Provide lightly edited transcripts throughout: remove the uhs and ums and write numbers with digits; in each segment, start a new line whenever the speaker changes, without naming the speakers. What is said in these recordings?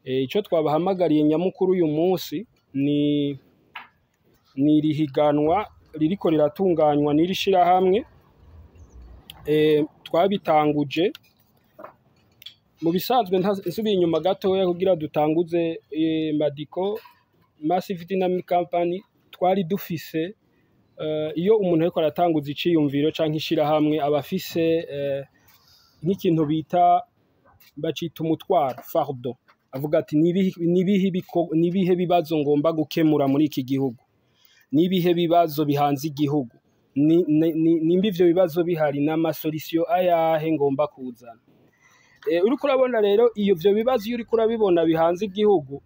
Ico twabahamagariye nyamukuru uyu munsi ni iri higanwa ririko riratunganywa n'iri shirahamwe. Twabitanguje mu bisanzwe, nsubiye inyuma gatoya kugira dutanguze Madiko Massive Dynamic Company, twari dufise iyo umuntu ariko aratanguza iciyumviro canke ishirahamwe, aba afise nk'ikintu bita, bacita umutwaro, fardeau. Avuga ati: "Nibihe bibazo ngomba gukemura muri iki gihugu? Nibihe bibazo bihanze igihugu? Nimba ivyo bibazo bihari, n'ama solution ayahe ngomba kuzana?" Uriko urabona rero, iyo ivyo bibazo, iyo uriko urabibona bihanze igihugu,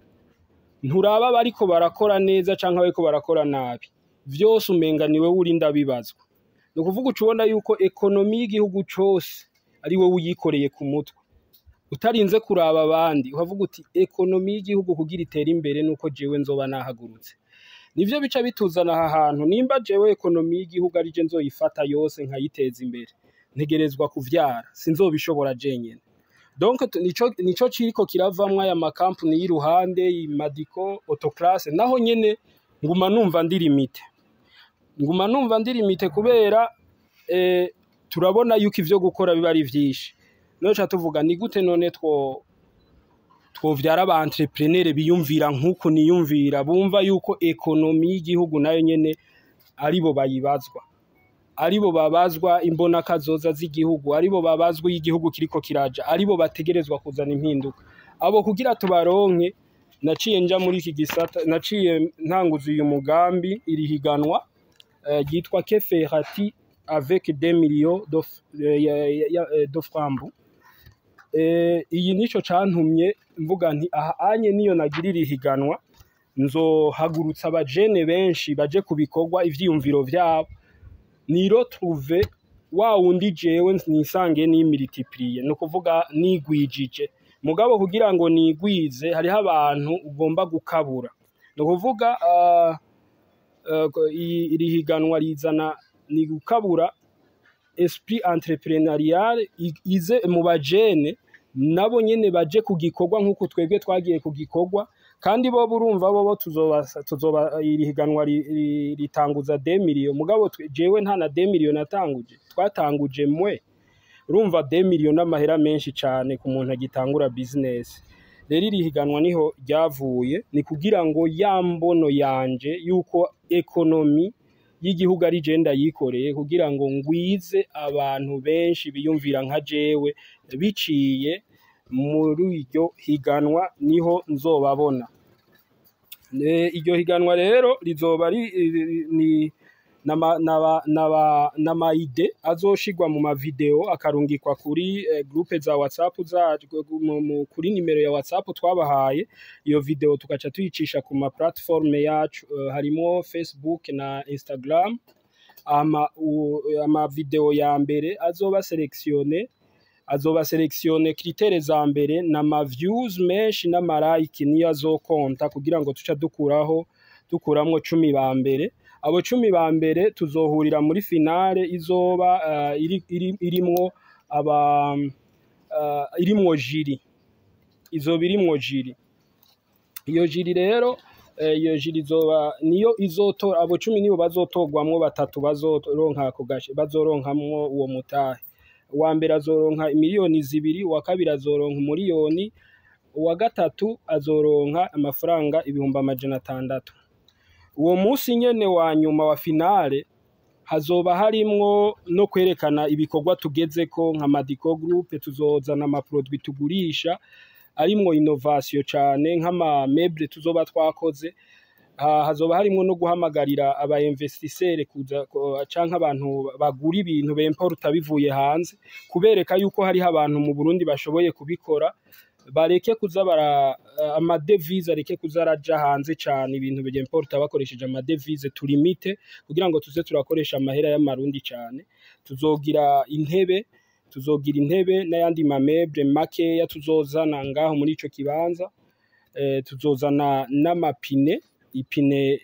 nturaba bariko barakora neza canke bariko barakora nabi, vyose umenga niwe uri ndabibazwa. Ni ukuvuga, uca ubona yuko économie y'igihugu cose ari wowe uyikoreye ku mutwe, utarinze kuraba abandi. Ukavuga uti: "Économie y'igihugu kugira itere imbere nuko jewe nzoba nahagurutse." Nivyo bica bituzana aha hantu. Nimba jewe économie y'igihugu ari je nzoyifata yose nkayiteza imbere, ntegerezwa kuvyara, sinzobishobora jenyene. Donc nico kiriko kiravamwo aya makampuni y'iruhande, Madiko Autoclass. Naho nyene nguma numva ndi limité, nguma numva ndi limité, kubera turabona yuko ivyo gukora biba ari vyinshi. None ca tuvuga: ni gute none twovyara aba entrepreneur biyumvira nk'uku niyumvira, bumva yuko économie y'igihugu nayo nyene aribo bayibazwa, aribo babazwa imbona kazoza z'igihugu, aribo babazwa iyo igihugu kiriko kiraja, aribo bategerezwa kuzana impinduka? Abo kugira tubaronke, naciye nja muri iki gisata, naciye ntanguza uyu mugambi, iri higanwa ryitwa "Que feras-tu avec 2 millions de francs?" Iyi nico cantumye mvuga nti: "Aha anye niyo nagirira ihiganwa, nzohagurutsa abajene benshi baje ku bikorwa, ivyiyumviro vyabo niretrouve wa wundi jewe nisange ni multiplier, ni ukuvuga nigwijije." Mugabo kugira ngo nigwize, hariho abantu ugomba gukabura. Ni ukuvuga iri higanwa rizana ni gukabura esprit entrepreneurial ize mu bajene, nabo nyene baje ku gikorwa nk'uko twebwe twagiye ku gikorwa. Kandi bo burumva bo tuzoba iri higanwa ritanguza 2 millions, mugabo jewe nta na 2 millions natanguje, twatanguje mwe. Urumva, 2 millions n'amahera menshi cane ku muntu agitangura business. Rero iri higanwa niho ryavuye, ni kugira ngo ya mbono yanje yuko économie y'igihugu ari je ndayikoreye, kugira ngo ngwize abantu benshi biyumvira nka jewe biciye muri iryo higanwa, niho nzobabona. Iryo higanwa rero rizoba ni n'ama idées azoshirwa mu ma vidéo, akarungikwa kuri groupe za WhatsApp zacu, kuri nimero ya WhatsApp twabahaye. Iyo vidéo tugaca tuyicisha ku ma plateforme yacu, harimo Facebook na Instagram. Ama vidéo ya mbere azoba sélectionné, azoba sélectionné, critères za mbere na ma views menshi n'ama like, niyo azokonta kugira ngo tuca dukuraho, dukuramwo 10 ba mbere. Abo 10 ba mbere tuzohurira muri finale izoba irimwo aba irimwo jury, izoba irimwo jury. Iyo jury rero, iyo jury izoba niyo izotora abo 10, nibo bazotorwamwo batatu bazoronka ako gace, bazoronkamwo uwo mutahe. Uwa mbere azoronka 2 miliyoni, uwa kabiri azoronka 1 miliyoni, uwa gatatu azoronka amafaranga 600,000. Uwo munsi nyene wa nyuma wa finale hazoba harimwo no kwerekana ibikorwa tugezeko nka Madico Group. Tuzozana ama produit tugurisha arimwo innovation cane, nk'ama meuble tuzoba twakoze. Hazoba harimwo no guhamagarira aba investisseurs kuza canke abantu bagura ibintu bemporta bivuye hanze, kubereka yuko hariho abantu mu Burundi bashoboye kubikora, bareke kuza bara ama devises areke kuza araja hanze cane. Ibintu byemporta bakoresheje ama devises, tulimite kugira ngo tuze turakoresha amahera y'amarundi cane. Tuzogira intebe n'ayandi ma meuble makeya tuzozana ngaho muri ico kibanza. Tuzozana n'amapine. Ipine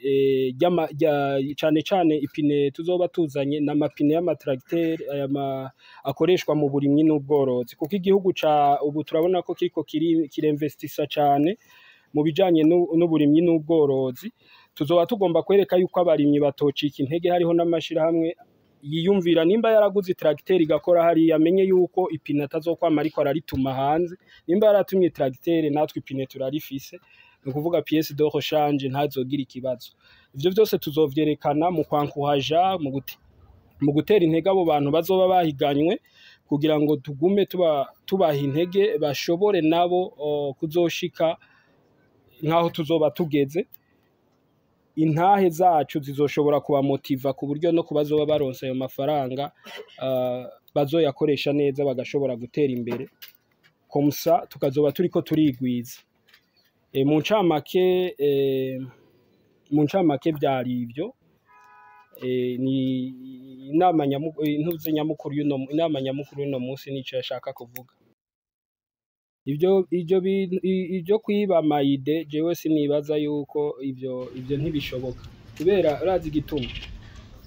cane cane ipine tuzoba tuzanye n'amapine y'amatracteur, aya akoreshwa mu burimyi n'ubworozi, kuko igihugu ca ubu turabona ko kiriko kirinvestisa cane mu bijanye n'uburimyi n'ubworozi. Tuzoba tugomba kwereka yuko abarimyi batocika intege. Hariho n'amashirahamwe yiyumvira nimba yaraguze tracteur igakora hariya, amenye yuko ipine atazokwama ariko ararituma hanze. Nimba yaratumye tracteur, natwe ipine turarifise, ni ukuvuga pièce de rechange, ntazogira ikibazo. Ivyo vyose tuzovyerekana mu kwankuhaja, mu gutera intege abo bantu bazoba bahiganywe, kugira ngo tugume tubaha intege, bashobore nabo kuzoshika nk'aho tuzoba tugeze. Intahe zacu zizoshobora kubamotiva ku buryo no kubazoba baronse ayo mafaranga bazoyakoresha neza, bagashobora gutera imbere. Comme ça tukazoba turiko turigwiza. Mu ncamake vyari ivyo. Ni inama intuze nyamukuru y'uno, inama nyamukuru y'uno munsi nico yashaka kuvuga. Ivyo kwiba ama idées, jewe sinibaza yuko ivyo ntibishoboka, kubera urazi igituma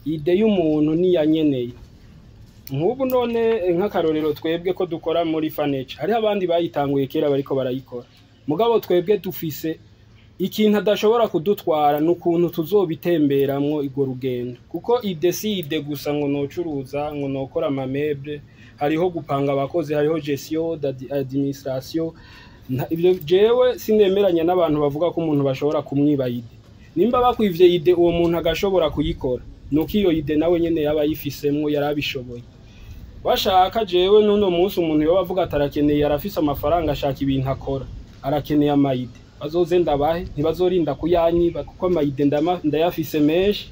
idée y'umuntu niyanyeneye. Nk'ubu none nk'akarorero, twebwe ko dukora muri furniture, hariho abandi bayitanguye kera bariko barayikora, mugabo twebwe dufise ikintu adashobora kudutwara, ni ukuntu tuzobitemberamwo urwo rugendo, kuko idée si idée gusa ngo nocuruza, ngo nokora ama meubles. Hariho gupanga abakozi, hariho gestion administration. Ivyo jewe sinemeranya n'abantu bavuga ko umuntu bashobora kumwiba idée. Nimba bakwivye idée, uwo muntu agashobora kuyikora, nuko iyo idée nawe nyene yaba ayifisemwo, yarabishoboye. Washaka jewe n'uno munsi umuntu yoba avuga ati arakeneye, arafise amafaranga, ashaka ibintu akora, arakeneye ama idées, bazoze ndabahe, ntibazorinda kuyanyiba, kuko ama idées ndayafise menshi.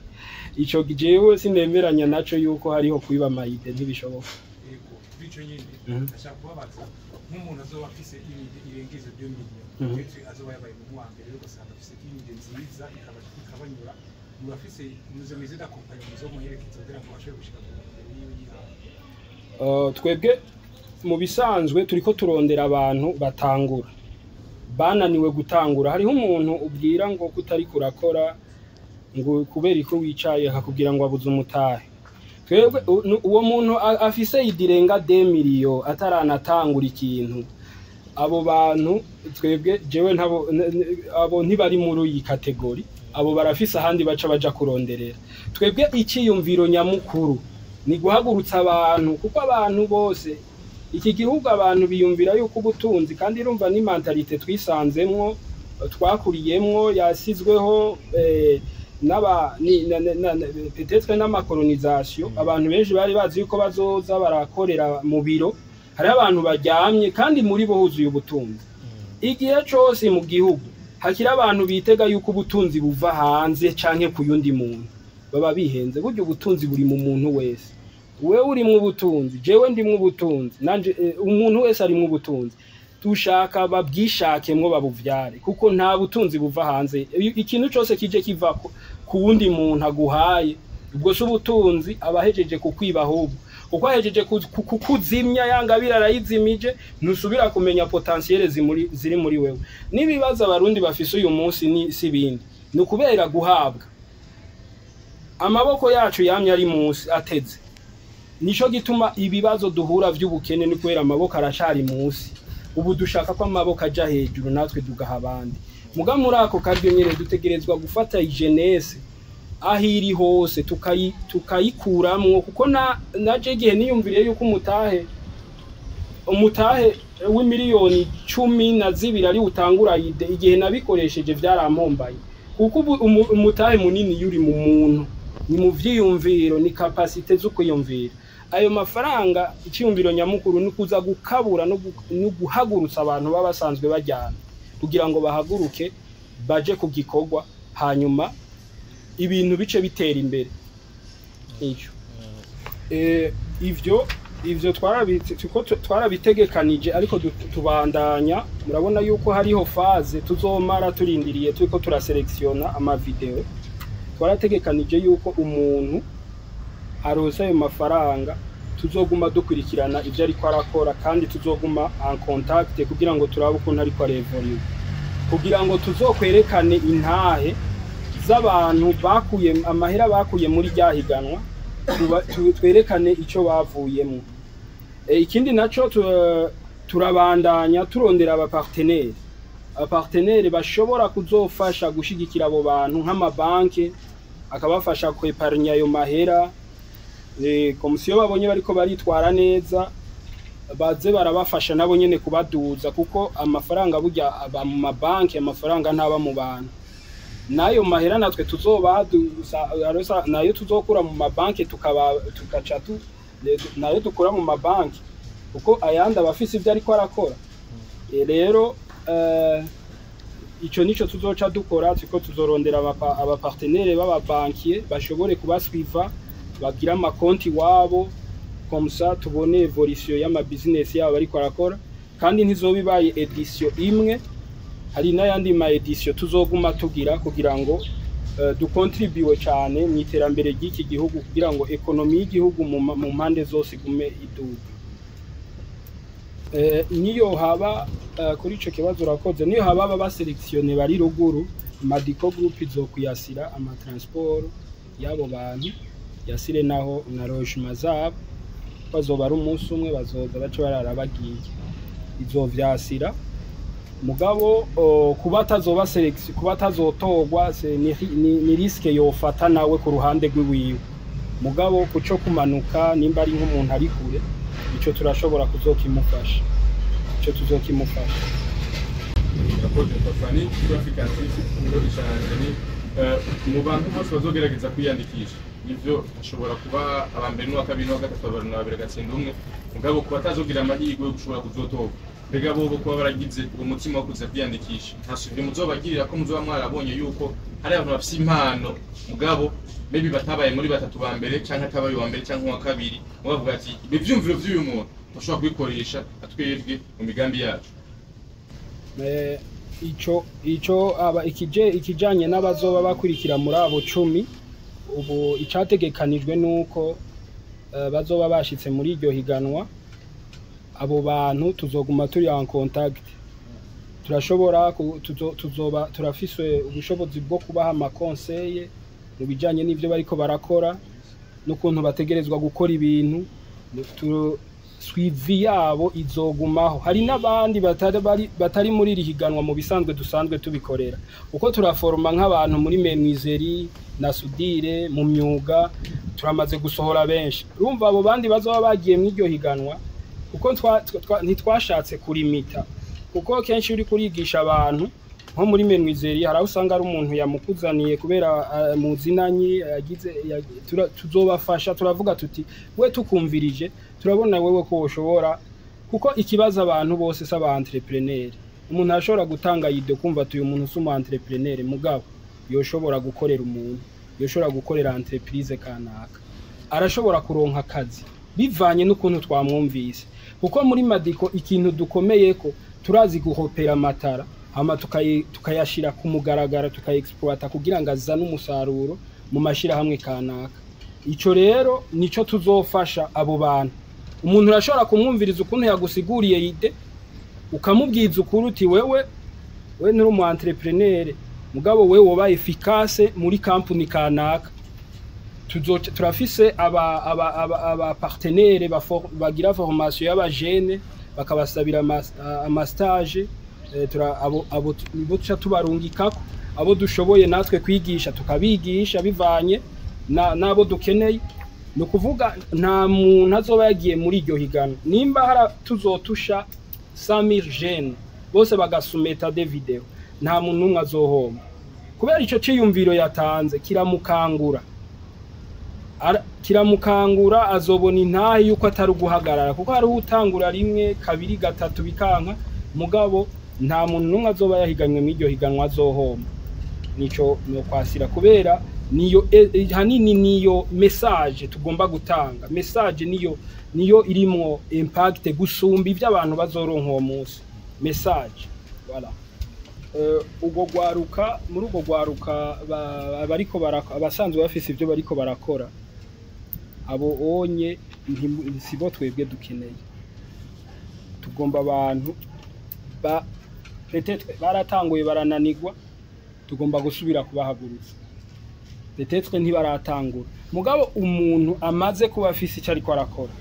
Ico jewe sinemeranya naco yuko hariho kwiba ama idées, ntibishoboka.
Yego, kuri ico nyene ndashaka kubabaza, nk'umuntu azoba afise idée irengeje 2 millions, ndetse azoba yabaye mu wa mbere, ugasanga afise idée nziza ikabanyura, murafise muze mesure d'accompagnement muzomuherekeza kugira ngo ashobore gushika ku ntumbero yiwe yihaye?
Twebwe mu bisanzwe turiko turondera abantu batangura, bananiwe gutangura. Hariho umuntu ubwira ngo kutariko urakora, ngo kubera ko wicaye, akakubwira ngo abuze umutahe. Twebwe uwo muntu afise idée irenga 2 millions ataranatangura ikintu, abo bantu twebwe jewe ntabo abo ntibari muri iyi catégorie. Abo barafise ahandi baca baja kuronderera. Twebwe iciyumviro nyamukuru ni guhagurutsa abantu, kuko abantu bose iki gihugu, abantu biyumvira yuko ubutunzi, kandi irumva ni mentalité twisanzemwo, twakuriyemwo, yasizweho n'aba ni, na, na, na, peut-être n'ama colonisation. Abantu benshi bari bazi yuko bazoza barakorera mu biro, hariho abantu baryamye kandi muri bo huzuye ubutunzi. Igihe cose mu gihugu hakiri abantu bitega yuko ubutunzi buva hanze canke ku yundi muntu, baba bihenze. Burya ubutunzi buri mu muntu wese. Wewe urimwo ubutunzi, jewe ndimwo ubutunzi, nanje umuntu wese arimwo ubutunzi. Dushaka babwishakemwo, babuvyare, kuko nta butunzi buva hanze. Ikintu cose kije kiva ku wundi muntu aguhaye, ubwo si ubutunzi, aba ahejeje kukwiba ahubwo, kuko ahejeje kukuzimya ya ngabire, arayizimije, ntusubira kumenya potentiel ziri muri wewe. N'ibibazo Abarundi bafise uyu munsi ni si bindi, ni ukubera guhabwa. Amaboko yacu yamye ari munsi ateze. Nico gituma ibibazo duhura vy'ubukene ni kubera amaboko aracari munsi. Ubu dushaka ko amaboko aja hejuru, natwe tugaha abandi. Muga muri ako karyo nyene dutegerezwa gufata jeunesse aho iri hose, tukayikuramwo, kuko na naje igihe niyumviriye yuko umutahe w'imiliyoni 12 ari utangura idée, igihe nabikoresheje vyarampombaye, kuko ubu umutahe munini yuri mu muntu, ni mu vyiyumviro, ni capacité zo kwiyumvira. Ayo mafaranga, icyiyumviro nyamukuru ni kuza gukabura no guhagurutsa abantu baba basanzwe bajyana, kugira ngo bahaguruke baje ku gikorwa, hanyuma ibintu bice bitera imbere. Icyo ivyo twarabitegekanije, ariko tubandanya. Murabona yuko hariho phase tuzomara turindiriye, turiko turaselektiona ama vidéos. Twarategekanije yuko umuntu aronse ayo mafaranga tuzoguma dukurikirana ivyo ariko arakora, kandi tuzoguma en contact kugira ngo turabe ukuntu ariko arevoluye, kugira ngo tuzokwerekane intahe. z'abantu bakuye amahera bakuye muri rya higanwa, twerekane ico bavuyemo. Ikindi naco, turabandanya turondera abapartenaires bashobora kuzofasha gushigikira abo bantu, nk'amabanke akabafasha kweparnya ayo mahera. Komisiyo babonye bariko baritwara neza, baze barabafasha nabo nyene kubaduza, kuko amafaranga burya aba mu mabanki, amafaranga ntaba mu bantu. N'ayo mahera natwe tuzobaduza nayo tuzokura mu mabanki, tukaba tugaca nayo dukura mu mabanki, kuko ayandi aba afise ivyo ariko arakora. Rero ico nico tuzoca dukora. Turiko tuzorondera abapartenaires b'ababankiye bashobore kubaswiva, bagira amakonti wabo, comme ça tubone évolution y'ama business yabo ariko arakora. Kandi ntizoba ibaye édition imwe, hari n'ayandi ma édition tuzoguma tugira kugira ngo dukontribuwe cyane mu iterambere ry'iki gihugu, kugira ngo économie y'igihugu mu mpande zose igume iduga. Niyo haba kuri ico kibazo, urakoze, niyo haba aba basélectionné bari ruguru, Madico Group izokwiyasira ama transport y'abo bantu, yasire naho na logement zabo. Bazoba ari umunsi umwe, bazoza bace barara bagiye, izovyasira. Mugabo kuba atazoba sélection, kuba atazotorwa, ni risque yofata nawe ku ruhande rw'iwiwe. Mugabo kuco kumanuka, nimba ari nk'umuntu ari kure, ico turashobora kuzokimufasha, ico tuzokimufasha.
Murakoze. Fani kuri African TV. Ikibazo canje ni mu bantu bose bazogerageza kwiyandikisha, nivyo hashobora kuba aba mbere n'uwa kabiri n'uwa gatatu, abantu babiri agatsinda umwe. Mugabo kuba atazogira amahirwe yo gushobora kuzotorwa, mbega bobo kuba baragize uwo mutima wo kuza kwiyandikisha, nta suivi muzobagirira, ko muzoba mwarabonye yuko hari abantu bafise impano, mugabo maybe batabaye muri batatu ba mbere, canke atabaye uwa mbere canke uwa kabiri, mubavuga ati ibi vyumviro vy'uyu muntu bashobora kubikoresha atwebwe mu migambi yacu?
Ico aba ikije ikijanye n'abazoba bakurikira muri abo 10, ubu icategekanijwe nuko bazoba bashitse muri iryo higanwa, abo bantu tuzoguma turi en contact. Turashobora tuzoba turafise ubushobozi bwo kubaha ama conseil mu bijanye n'ivyo bariko barakora n'ukuntu bategerezwa gukora ibintu. Suivi yabo izogumaho. Hari n'abandi batari muri iri higanwa, mu bisanzwe dusanzwe tubikorera uko turaforoma nk'abantu muri menuiserie na soudure, mu myuga turamaze gusohora benshi. Urumva abo bandi bazoba bagiye mu iryo higanwa, kuko ntitwashatse kurimita, kuko kenshi uri kurigisha abantu nko muri menuiserie, hari aho usanga ari umuntu yamukuzaniye kubera muzinanyi yagize tuzobafasha. Turavuga tuti we tukumvirije, turabona wewe ko woshobora, kuko ikibazo abantu bose si aba entrepreneur. Umuntu ashobora gutanga idée, kumva ati uyu muntu si umu entrepreneur, mugabo yoshobora gukorera umuntu, yoshobora gukorera entreprise kanaka, arashobora kuronka akazi bivanye n'ukuntu twamwumvise. Kuko muri Madico ikintu dukomeye ko turazi guhopera amatara, hama tukayashira ku mugaragaro, tukayexploita kugira ngo azane umusaruro mu mashirahamwe kanaka. Ico rero nico tuzofasha abo bantu. Umuntu urashobora kumwumviriza ukuntu yagusiguriye idée, ukamubwiza ukuri uti wewe we nturi umu entrepreneur, mugabo we woba efficace muri company kanaka. Turafise aba partenaire bagira formation y'abajene, bakabasabira ama stage. Abo nibo tuca tubarungikako. Abo dushoboye natwe kwigisha tukabigisha bivanye n'abo dukeneye. Ni ukuvuga nta muntu azoba yagiye muri iryo higanwa, nimba hara tuzotusha 100,000 jeunes bose bagasumeta des vidéos, nta muntu n'umwe azohomba, kubera ico ciyumviro yatanze kiramukangura. Kiramukangura, azobona intahe yuko atari uguhagarara, kuko hariho utangura rimwe, kabiri, gatatu bikanka. Mugabo nta muntu n'umwe azoba yahiganywe muri iryo higanwa azohomba. Nico no kwasira, kubera niyo hanini niyo message tugomba gutanga. Message niyo irimwo impact gusumba ivyo abantu bazoronka uwo munsi, message, voilà. Ubwo gwaruka, muri ubwo gwaruka bariko abasanzwe bafise ivyo bariko barakora, abo onye sibo twebwe dukeneye. Tugomba abantu ba peut-être baratanguye barananigwa, tugomba gusubira kubahagurutsa. Peut-être ntibaratangura. Mugabo umuntu amaze kuba afise ico ariko arakora,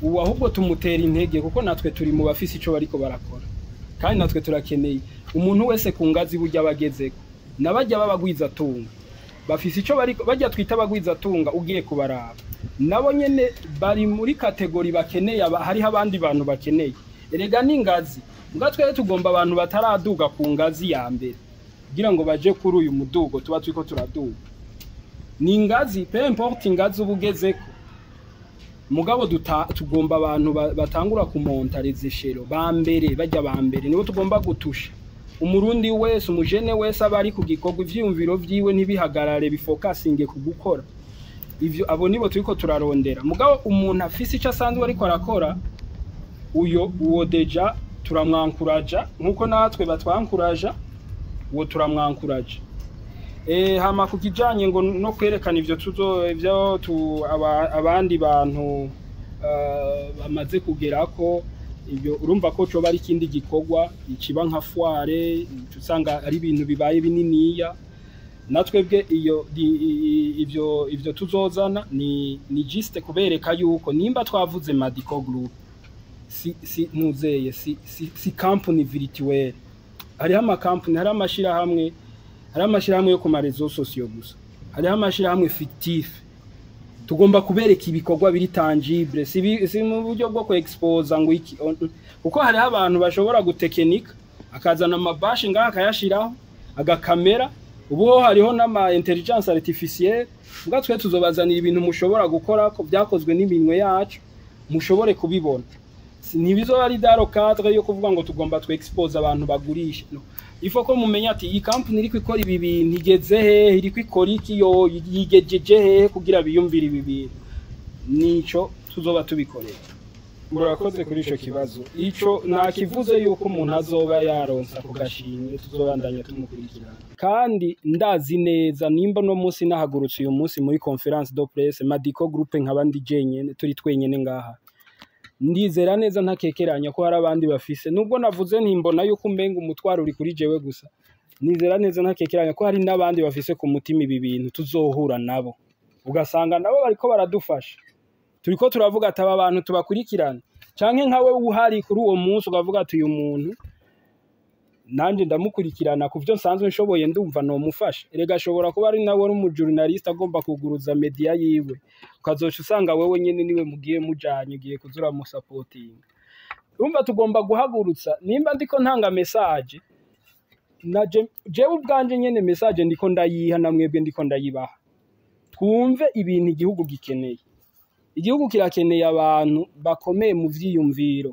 ubu ahubwo tumutera intege, kuko natwe turi mu bafise ico bariko barakora, kandi natwe turakeneye umuntu wese ku ngazi burya abagezeko. N'abajya b'abagwizatunga bafise ico bariko bajya twita abagwizatunga, ugiye kubaraba nabo nyene bari muri catégorie bakeneye hariho abandi bantu bakeneye. Erega n'ingazi mbwa twebwe tugomba abantu bataraduga ku ngazi ya mbere kugira ngo baje kuri uyu mudugo tuba turiko turaduga. Ni ingazi, peu importe ingazi uba ugezeko, mugabo tugomba abantu batangura kumonta les échelons ba mbere, bajya ba mbere nibo tugomba gutusha. Umurundi wese, umujene wese aba ari ku gikorwa, ivyiyumviro vyiwe ntibihagarare, bifokasinge ku gukora ivyo. Abo nibo turiko turarondera. Mugabo umuntu afise ico asanzwe ariko arakora, uyo uwo déjà turamwankuraja nkuko natwe batwankuraja, uwo turamwankuraja. Hama ku kijanye ngo no kwerekana ivyo tuzo ivyo tu abandi bantu bamaze kugerako, ibyo urumva ko coba ari ikindi gikorwa ikiba nka foire, usanga ari ibintu bibaye bininiya. Natwebwe iyo ivyo tuzozana ni juste kubereka yuko nimba twavuze Madico Group, si nuzeye si company virtuelle. Hariho amakampani, hariho amashirahamwe, hariho amashirahamwe yo ku ma réseaux sociaux gusa, hariho amashirahamwe fictif. Tugomba kubereka ibikorwa biri tangible, si mu buryo bwo ku exposa ngo iki, kuko hariho abantu bashobora gutekenika akazana amabashi ngaha akayashiraho agakamera. Ubu ho hariho n'ama intelligence artificielle. Mbwa twe tuzobazanira ibintu mushobora gukora ko byakozwe n'iminwe yacu, mushobore kubibona. Ntibizoba ari dans le cadre yo kuvuga ngo tugomba twe expose abantu bagurisha, no. Il faut ko mumenya ati iyi company iriko ikora ibi bintu igeze hehe, iriko ikora iki, yo yigejeje hehe, kugira biyumvire ibi bintu. Nico tuzoba tubikorera. Murakoze kuri ico kibazo. Ico nakivuze yuko umuntu azoba yaronsa ku gashimwe tuzobandanya tumukurikirana, kandi ndazi neza nimba no munsi nahagurutse uyu munsi muri conférence de presse Madico Group nkaba ndi jenyene, turi twenyene ngaha, ndizera neza ntakekeranya ko hari abandi bafise. Nubwo navuze ntimbona yuko umenga umutwaro uri kuri jewe gusa, nizera neza ntakekeranya ko hari n'abandi bafise ku mutima ibi bintu, tuzohura nabo ugasanga nabo bariko baradufasha. Turiko turavuga ati aba bantu tubakurikirane, canke nkawe uhari kuri uwo munsi ukavuga ati uyu muntu nanje ndamukurikirana ku byo nsanzwe nshoboye, ndumva nomufasha. Erega ashobora kuba ari nawe ari umujournaliste agomba kuguruza media yiwe, ukazoca usanga wewe nyene niwe mugiye mujanye, ugiye kuza uramusapotinga. Urumva tugomba guhagurutsa. Nimba ndiko ntanga message na jewe ubwanje nyene, message ndiko ndayiha na mwebwe ndiko ndayibaha, twumve ibintu igihugu gikeneye. Igihugu kirakeneye abantu bakomeye mu vyiyumviro,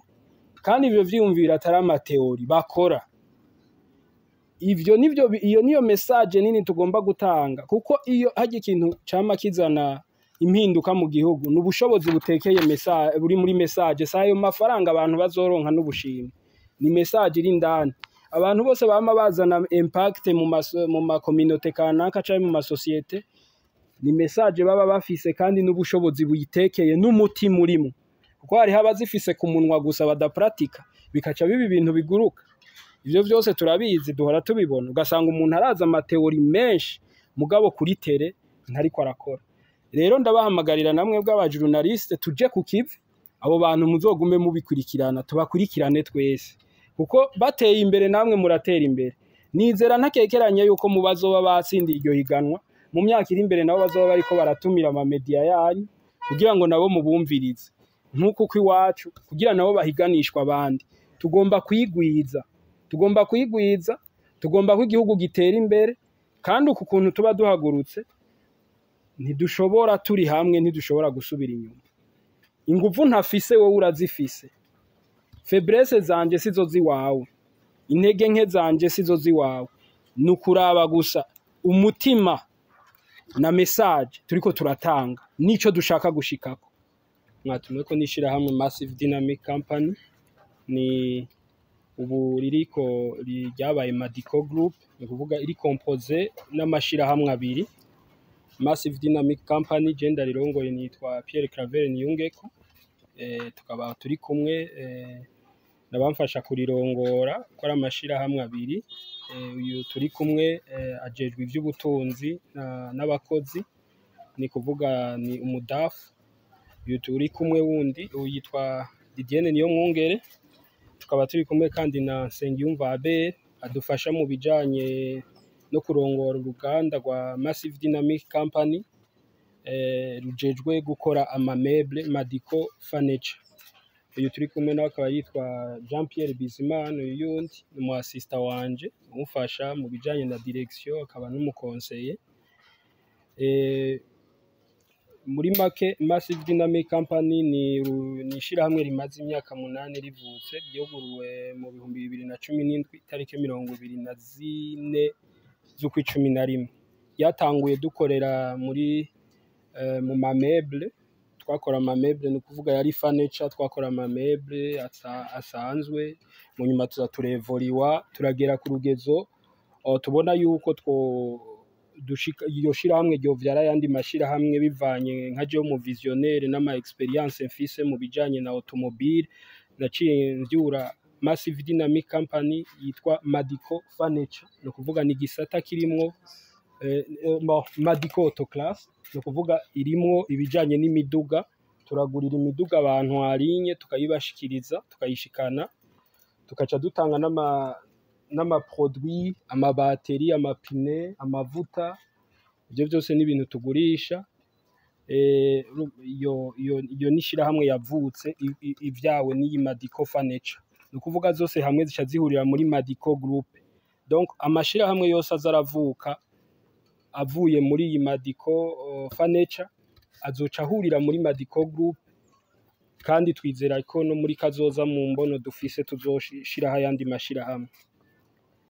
kandi ivyo vyiyumviro atari ama théories, bakora. Ivyo nivyo iyo niyo message nini tugomba gutanga, kuko iyo hajya ikintu cama kizana impinduka mu gihugu ni ubushobozi butekeye message buri muri message. Si ayo mafaranga abantu bazoronka n'ubushimwe, ni message iri indani. Abantu bose bama bazana impact mu ma communauté kanaka canke mu masosiyete, ni message baba bafise kandi n'ubushobozi buyitekeye n'umutima urimo, kuko hariho abazifise ku munwa gusa badapratika, bikaca biba ibintu biguruka. Ivyo vyose turabizi, duhora tubibona, ugasanga umuntu araza ama théories menshi, mugabo kuri terrain ntariko arakora. Rero ndabahamagarira namwe bw'abajournaliste, tuje ku kivi, abo bantu muzogume mubikurikirana, tubakurikirane twese, kuko bateye imbere namwe muratera imbere. Nizera ntakekeranye yuko mu bazoba batsindiye iryo higanwa mu myaka iri imbere, nabo bazoba bariko baratumira amamedia yanyu kugira ngo nabo mubumvirize nk'uko uko iwacu, kugira nabo bahiganishwa abandi. Tugomba kwigwiza, tugomba kwigwiza, tugomba ko igihugu gitera imbere. Kandi uku kuntu tuba duhagurutse, ntidushobora, turi hamwe ntidushobora gusubira inyuma. Inguvu ntafise wowe urazifise, faiblesses zanje sizo ziwawe, intege nke zanje sizo ziwawe. Ni ukuraba gusa umutima na message turiko turatanga nico dushaka gushikako. Mwatumwe ko nishirahamwe Massive Dynamic Company ni ubu ririko ryabaye Madico Group, ni kuvuga iri composé n'amashirahamwe abiri. Massive Dynamic Company je ndarirongoye, nitwa Pierre Claver Niyungeko. Tukaba turi kumwe nabamfasha kurirongora, ko ari amashirahamwe abiri. Uyu turi kumwe ajejwe ivy'ubutunzi n'abakozi, ni kuvuga ni umu DAF. Uyu turi kumwe wundi, uyu yitwa Didienne Niyomwungere. Tukaba turi kumwe kandi na Nsengiyumva Abel, adufasha mu bijanye no kurongora uruganda rwa Massive Dynamic Company, rujejwe gukora ama meubles Madico Furniture. Uyu turi kumwe nawe akaba yitwa Jean Pierre Bizimana. Uyu yundi ni umu assistant wanje umufasha mu bijanye na direction, akaba n'umu conseiller. Muri make, Massive Dynamic Company ni ishirahamwe rimaze imyaka 8 rivutse, ryuguruwe mu 2017, itariki 24 z'ukwa 11. Ryatanguye dukorera muri mu ma meubles. Twakora ama meubles, ni ukuvuga yari furniture, twakora ama meubles asanzwe. Mu nyuma tuza turevoriwa, turagera ku rugezo tubona yuko two dushika iyo shirahamwe ryovyara ayandi mashirahamwe, bivanye nka jewe mu visionnaire n'ama expérience mfise mu bijanye na automobile. Naciye mvyura Massive Dynamic Company yitwa Madico Furniture, ni ukuvuga ni igisata kirimwo bon, Madico Auto Class, ni ukuvuga irimwo ibijanye n'imiduga. Turagurira imiduga abantu harinye, tukayibashikiriza, tukayishikana, tukaca dutanga n'ama produits, ama batteries, amapine, amavuta. Ivyo vyose ni ibintu tugurisha. Iyo ni ishirahamwe yavutse ivyawe n'iyi Madico Furniture, ni ukuvuga zose hamwe zica zihurira muri Madico Group. Donc amashirahamwe yose aza aravuka avuye muri iyi Madico Furniture azoca ahurira muri Madico Group. Kandi twizera ko no muri kazoza, mu mbono dufise, tuzoshiraho ayandi mashirahamwe.